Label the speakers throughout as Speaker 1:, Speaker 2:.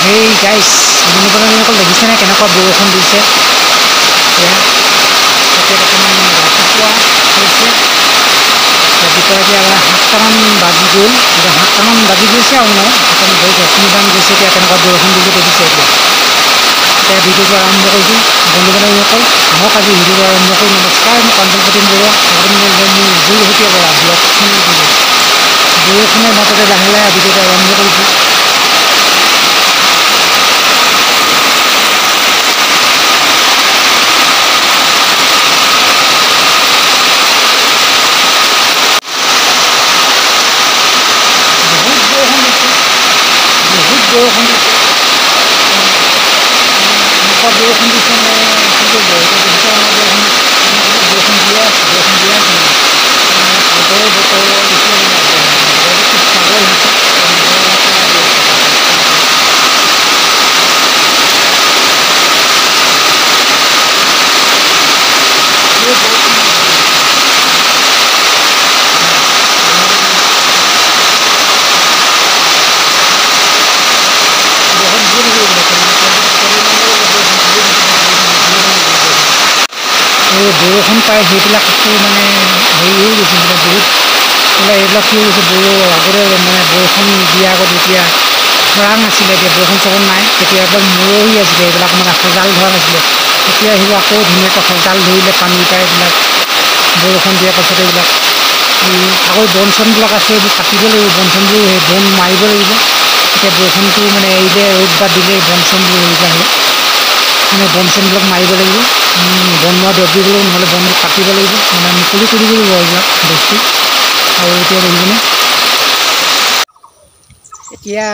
Speaker 1: হেই গাইছ, বন্ধু বান্ধৱীসকল দেখিছেনে কেনেকুৱা বৰষুণ দিছে। এতিয়া বৰ্তমান ৰাতিপুৱা হৈছে, ৰাতিপুৱা এতিয়া 7টামান বাজি গ'ল, এতিয়া 7টামান বাজি গৈছে আৰু মানে 7টামান বাজি 10 মিনিটমান গৈছে। এতিয়া কেনেকুৱা বৰষুণ দিছে দেখিছে। এতিয়া এতিয়া ভিডিঅ'টো আৰম্ভ কৰিছোঁ বন্ধু বান্ধৱীসকল, আহক আজি ভিডিঅ'টো আৰম্ভ কৰোঁ। নমস্কাৰ, মই কণ্ট্ৰল প্ৰতিম বৰুৱা, মোৰ জোৰহতীয়া বৰা ব্লগ চেনেল। বৰষুণৰ মাজতে লাহে লাহে ভিডিঅ'টো আৰম্ভ কৰিছোঁ। বহুত বৰষুণ দিছে, বহুত বৰষুণ দিছে, এনেকুৱা বৰষুণ দিছে মানে কি কৰিব। এতিয়া বৰষুণ বৰষুণ দিয়ে আছে, বৰষুণ দিয়ে আছে, মানে সাগৰৰ বতৰ নিচিনা, বতৰটো খুব সাগৰ হৈছে। এই বৰষুণ পাই সেইবিলাক আকৌ মানে হেৰি হৈ গৈছে, মানে বহুত মানে এইবিলাক কি হৈ গৈছে। আগতে মানে বৰষুণ দিয়াৰ আগত যেতিয়া খৰাং আছিলে, এতিয়া বৰষুণ চৰষুণ নাই, তেতিয়া এইবিলাক মৰহি আছিলে, এইবিলাক মানে সজাল ধৰা নাছিলে। এতিয়া সেইবোৰ আকৌ ধুনীয়াকৈ সজাল ধৰিলে, পানী পাই এইবিলাক বৰষুণ দিয়াৰ পাছত এইবিলাক আকৌ বন চনবিলাক আছে, এইবোৰ কাটিব লাগিব, বন চনবোৰ সেই বন মাৰিব লাগিব। এতিয়া বৰষুণটো মানে এৰিলে, ৰ'দ বা দিলে বন চনবোৰ হেৰি আহে, মানে বন চনবিলাক মাৰিব লাগিব, বন মৰা দৰৱ দিব লাগিব, নহ'লে বনবোৰ কাটিব লাগিব, মানে মুকলি কৰি দিব লাগিব এইবিলাক বস্তু। আৰু এতিয়া দেখিছেনে এতিয়া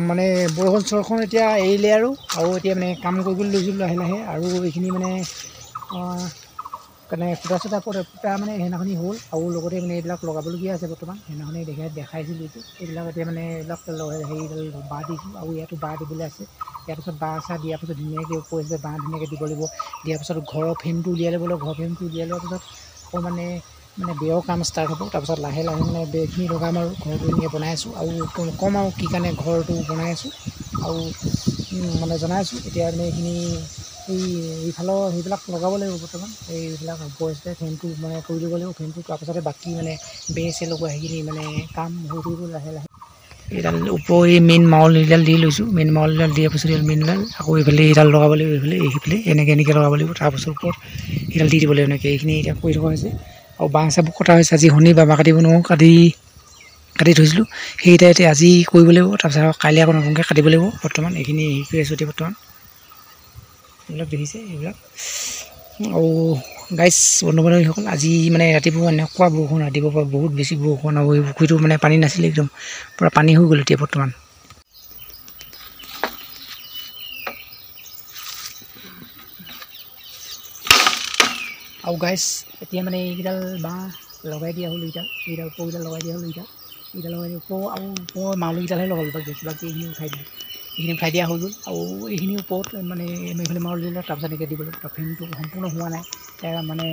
Speaker 1: মানে বৰষুণ চৰষুণ এতিয়া এৰিলে আৰু এতিয়া মানে কাম কৰিবলৈ লৈছোঁ লাহে লাহে। আৰু এইখিনি মানে মানে খুটা চুটা ফুটা মানে সেইদিনাখনি হ'ল, আৰু লগতে মানে এইবিলাক লগাবলগীয়া আছে বৰ্তমান। সেইদিনাখনি দেখাইছিলোঁ এইটো, এইবিলাক এতিয়া মানে এইবিলাক হেৰিডাল বাঁহ দিছোঁ, আৰু ইয়াতো বাঁহ দিবলৈ আছে। ইয়াৰ পিছত বাঁহ চাহ দিয়াৰ পিছত ধুনীয়াকৈ ওপৰ বাঁহ ধুনীয়াকৈ দিব লাগিব। দিয়াৰ পিছত ঘৰৰ ফ্ৰেমটো উলিয়াই ল'ব লাগিব। ঘৰৰ ফ্ৰেমটো উলিয়াই লোৱাৰ পিছত আকৌ মানে মানে বেৰৰ কাম ষ্টাৰ্ট হ'ব। তাৰপিছত লাহে লাহে মানে বেৰখিনি লগাম আৰু ঘৰটো এনেকৈ বনাই আছোঁ। আৰু ক'ম আৰু কি কাৰণে ঘৰটো বনাই আছোঁ আৰু মানে জনাই আছোঁ। এতিয়া মানে এইখিনি এই এইফালৰ সেইবিলাক লগাব লাগিব বৰ্তমান, এইবিলাক ওপৰ ফ্ৰেমটো মানে কৰি ল'ব লাগিব ফ্ৰেমটো। তাৰপাছতে বাকী মানে বেৰ চেৰ লগোৱা সেইখিনি মানে কাম হৈ থাকিব লাহে লাহে। এইডাল ওপৰ এই মেইন মাউলডাল দি লৈছোঁ, মেইন মাউলডাল দিয়াৰ পিছত এইডাল মেইনডাল আকৌ এইফালে এইডাল লগাব লাগিব, এইফালে এইফালে এনেকৈ এনেকৈ লগাব লাগিব। তাৰপাছত ওপৰত এইডাল দি দিব লাগিব এনেকৈ। এইখিনি এতিয়া কৰি থকা হৈছে। আৰু বাঁহ চাহবোৰ কটা হৈছে। আজি শনিবাৰ, বাঁহ কাটিব নোৱাৰোঁ, কাটি কাটি থৈছিলোঁ সেইকেইটা এতিয়া আজি কৰিব লাগিব। তাৰপিছত আকৌ কাইলৈ আকৌ নতুনকৈ কাটিব লাগিব। বৰ্তমান এইখিনি হেৰি কৰি আছোঁ এতিয়া বৰ্তমান। এইবিলাক দেখিছে এইবিলাক। আৰু গাইছ বন্ধু বান্ধৱীসকল, আজি মানে ৰাতিপুৱা এনেকুৱা বৰষুণ, ৰাতিপুৱাৰ পৰা বহুত বেছি বৰষুণ, আৰু এই পুখুৰীটো মানে পানী নাছিলে, একদম পূৰা পানী হৈ গ'ল এতিয়া বৰ্তমান। আৰু গাইছ এতিয়া মানে এইকেইডাল বাঁহ লগাই দিয়া হ'ল, এইকেইডাল এইকেইডাল ওপৰকেইডাল লগাই দিয়া হ'ল, এইকেইডাল এইকেইডাল লগাই দিয়া ওপৰ আৰু ওপৰৰ মাউলিকেইডালহে লগালোঁ, বাকী বাকী এইখিনি উঠাই দিলোঁ, এইখিনি উঠাই দিয়া হৈ গ'ল। আৰু এইখিনি ওপৰত মানে এইফালে মাউলি দিলে, তাৰপিছত এনেকৈ দিব লাগিব। ফ্ৰেমটো সম্পূৰ্ণ হোৱা নাই, মানে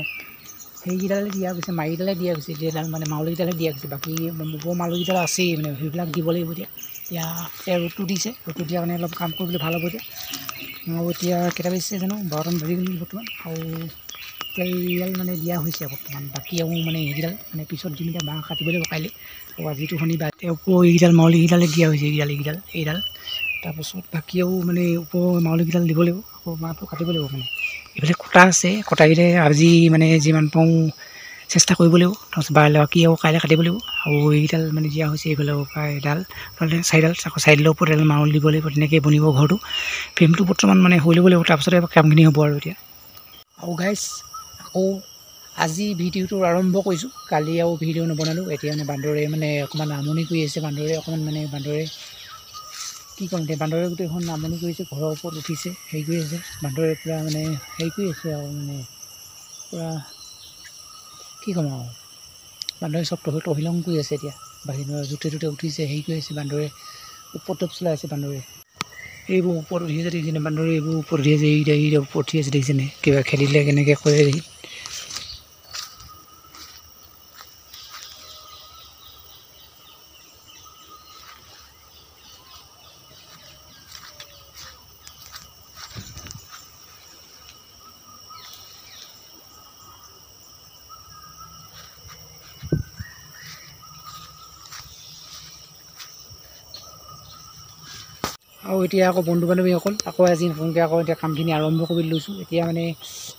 Speaker 1: সেইকেইডালে দিয়া গৈছে, মাৰিডালে দিয়া গৈছে, এইডাল মানে মাউলিকেইডালহে দিয়া গৈছে, বাকী ওপৰৰ মাউলিকেইডাল আছেই, মানে সেইবিলাক দিব লাগিব। এতিয়া এতিয়া এতিয়া ৰ'দটো দিছে, ৰ'দটো দিয়াৰ কাৰণে অলপ কাম কৰিবলৈ ভাল হ'ব এতিয়া। আৰু এতিয়া কেইটা বাজিছে জানো, 12টামান বাজি গ'ল বৰ্তমান। আৰু এতিয়া এইডাল মানে দিয়া হৈছে বৰ্তমান, বাকী আৰু মানে সেইকেইডাল মানে পিছত দিম। এতিয়া বাঁহ কাটিব লাগিব কাইলৈ, আৰু আজিটো শনিবাৰ। এতিয়া ওপৰৰ এইকেইডাল মাউলিকেইডালে দিয়া হৈছে, এইকেইডাল এইকেইডাল এইডাল। তাৰপাছত বাকী আৰু মানে ওপৰৰ মাউলিকেইডাল দিব লাগিব, আকৌ বাঁহটো কাটিব লাগিব। মানে এইফালে কটা আছে, কটাকেইটা আজি মানে যিমান পাৰোঁ চেষ্টা কৰিব লাগিব। তাৰপিছত বাকী আৰু কাইলৈ কাটিব লাগিব। আৰু এইকেইডাল মানে দিয়া হৈছে, এইফালে প্ৰায় এডাল চাৰিডাল, আকৌ চাৰিডালৰ ওপৰত এডাল মাউল দিব লাগিব, তেনেকৈয়ে বনিব ঘৰটো। ফ্ৰেমটো বৰ্তমান মানে হৈ ল'ব লাগিব, তাৰপিছতে কামখিনি হ'ব আৰু এতিয়া। আৰু গাইছ আকৌ আজি ভিডিঅ'টো আৰম্ভ কৰিছোঁ, কালি আৰু ভিডিঅ' নবনালোঁ। এতিয়া মানে বান্দৰে মানে অকণমান আমনি কৰি আছে, বান্দৰে অকণমান মানে বান্দৰে কি ক'ম এতিয়া, বান্দৰে গোটেইখন আমনি কৰিছে, ঘৰৰ ওপৰত উঠিছে, হেৰি কৰি আছে, বান্দৰে পূৰা মানে হেৰি কৰি আছে। আৰু মানে পূৰা কি ক'ম আৰু, বান্দৰে চব তহিলং কৰি আছে এতিয়া। বাহিৰৰ য'তে ত'তে উঠিছে, হেৰি কৰি আছে, বান্দৰে উপদ্ৰৱ চলাই আছে। বান্দৰে এইবোৰ ওপৰত উঠি আছে দেখিছেনে, বান্দৰে এইবোৰ ওপৰত উঠি আছে, এইকেইটা এইকেইটা ওপৰত উঠি আছে দেখিছেনে, কিবা খেলিলে কেনেকৈ কৰে। আৰু এতিয়া আকৌ বন্ধু বান্ধৱীসকল আকৌ আজি নতুনকৈ আকৌ এতিয়া কামখিনি আৰম্ভ কৰি লৈছোঁ। এতিয়া মানে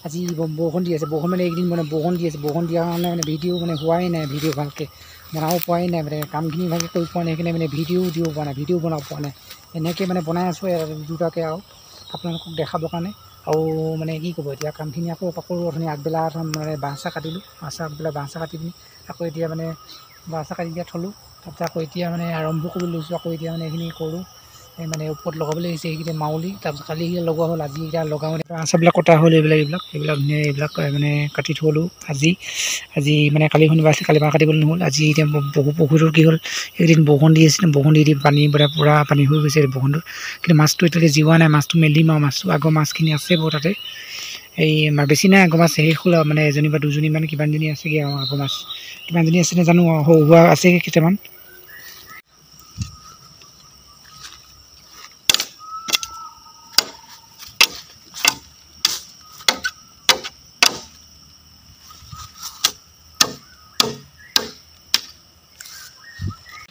Speaker 1: আজি বৰষুণ দি আছে, বৰষুণ মানে এইকেইদিন মানে বৰষুণ দি আছে, বৰষুণ দিয়াৰ কাৰণে মানে ভিডিঅ' মানে হোৱাই নাই, ভিডিঅ' ভালকৈ বনাব পৰাই নাই, মানে কামখিনি ভালকৈ কৰিব পৰা নাই, সেইকাৰণে মানে ভিডিঅ'ও দিব পৰা নাই, ভিডিঅ' বনাব পৰা নাই। এনেকৈ মানে বনাই আছোঁ দুটাকৈ আৰু আপোনালোকক দেখাবৰ কাৰণে। আৰু মানে কি ক'ব, এতিয়া কামখিনি আকৌ কৰোঁ। অথনি আগবেলা মানে বাঁহ চাহ কাটিলোঁ, বাঁহ চাহ আগবেলা বাঁহ চাহ কাটি পিনি আকৌ এতিয়া মানে বাঁহ চাহ কাটি দিয়া থ'লোঁ। তাৰপিছত আকৌ এতিয়া মানে আৰম্ভ কৰি লৈছোঁ, আকৌ এতিয়া মানে এইখিনি কৰোঁ। এই মানে ওপৰত লগাবলৈ আহিছে এইকেইটা মাউলি, তাৰপিছত কালি লগোৱা হ'ল, আজি এতিয়া লগাওঁ। বাঁহ চাহবিলাক কটা হ'ল, এইবিলাক এইবিলাক এইবিলাক এইবিলাক মানে কাটি থ'লোঁ আজি। আজি মানে কালি শনিবাৰ আছিল, কালি বাঁহ কাটিবলৈ নহ'ল। আজি এতিয়া বহু পুখুৰীটোৰ কি হ'ল, এইকেইদিন বৰষুণ দি আছিলে, বৰষুণ দি দি পানী পূৰা পানী হৈ গৈছে বৰষুণটো, কিন্তু মাছটো এতিয়ালৈকে জিওৱা নাই। মাছটো মেলিম আৰু মাছটো আগৰ মাছখিনি আছে বাৰু তাতে, এই বেছি নাই আগৰ মাছ শেষ হ'ল আৰু, মানে এজনী বা দুজনী মানে কিমানজনী আছেগৈ আৰু আগৰ মাছ কিমানজনী আছে নাজানো, সৰু সুৰা আছে কেইটামান।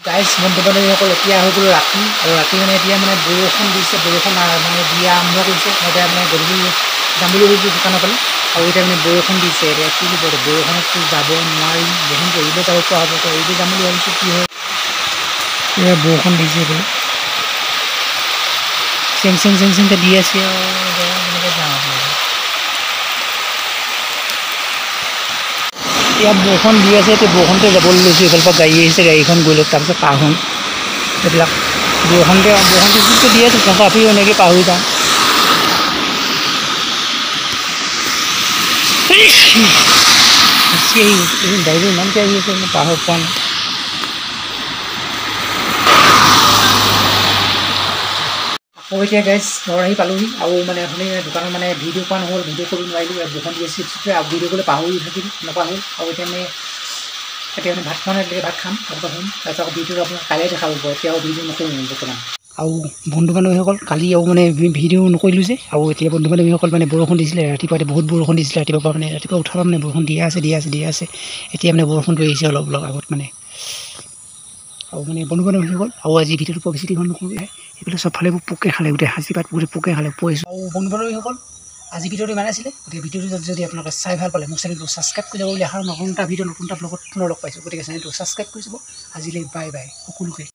Speaker 1: গাইজ বন্ধু বান্ধৱীসকল এতিয়া হৈ গ'ল ৰাতি, আৰু ৰাতি মানে এতিয়া মানে বৰষুণ দিছে, বৰষুণ মানে দিয়া আৰম্ভ কৰিছে। মই এতিয়া মানে গধূলি যাম বুলি ভাবিছোঁ দোকানৰ ফালে, আৰু এতিয়া মানে বৰষুণ দিছে। এতিয়া কি হ'ব, বৰষুণততো যাব নোৱাৰিম, বৰষুণ এৰিলে যাব পৰা হ'ব, তো এৰিলে যাম বুলি ভাবিছোঁ, কি হয়। এতিয়া বৰষুণ দিছে বোলে, চেং চেং চেং চেংকৈ দি আছে আৰু কেনেকৈ যাওঁ। ইয়াত বৰষুণ দি আছে, এতিয়া বৰষুণতে যাবলৈ লৈছোঁ। এইফালৰ পৰা গাড়ী আহিছে, গাড়ীখন গৈ লওক, তাৰপিছত পাৰ হ'ম। এইবিলাক বৰষুণতে বৰষুণ দি আছে, তথাপিও এনেকৈ পাৰ হৈ যাওঁ। বেছি আহি গৈছে, গাড়ীবোৰ ইমানকৈ আহি আছে, মই পাৰ হ'ব পৰা নাই। আকৌ এতিয়া গাইজ ঘৰ আহি পালোহি, আৰু মানে অথনি দোকানত মানে ভিডিঅ' কৰা নহ'ল, ভিডিঅ' কৰিব নোৱাৰিলোঁ, বৰষুণ দি আছিল, ভিডিঅ' কৰিবলৈ পাহৰি থাকিলোঁ, এনেকুৱা হ'ল। আৰু এতিয়া মানে ভাত খোৱা নাই, তেনেকৈ ভাত খাম, তাৰপিছত শুম, তাৰপিছত আকৌ ভিডিঅ'টো আপোনাক কাইলৈ দেখাব, এতিয়া আৰু ভিডিঅ' নকৰোঁ বৰ্তমান। আৰু বন্ধু বান্ধৱীসকল কালি আৰু মানে ভিডিঅ' নকৰিলোঁ যে, আৰু এতিয়া বন্ধু বান্ধৱীসকল মানে বৰষুণ দিছিলে ৰাতিপুৱা, এতিয়া বহুত বৰষুণ দিছিলে ৰাতিপুৱা, মানে ৰাতিপুৱা উঠাৰ পৰা মানে বৰষুণ দিয়া আছে দিয়া আছে দিয়া আছে। এতিয়া মানে বৰষুণটো এৰিছে অলপ অলপ আগত মানে। আৰু মানে বন্ধু বান্ধৱীসকল আৰু আজি ভিডিঅ'টো বেছি দীঘল নকৰোঁ, এইফালে চবফালে পোকে খালে, গোটেই সাঁচি পাত গোটেই পোকে খালে পৰিছোঁ। আৰু বন্ধু বান্ধৱীসকল আজি ভিডিঅ'টো ইমান আছিলে, গতিকে ভিডিঅ'টো যদি আপোনালোকে চাই ভাল পালে মোক চেনেলটো ছাবস্ক্ৰাইব কৰি যাব বুলি আশা, নতুন এটা ভিডিঅ' নতুন এটা ব্লগত পুনৰ লগ পাইছোঁ, গতিকে চেনেলটো ছাবস্ক্ৰাইব কৰি যাব। আজিলৈ বাই বাই সকলোকে।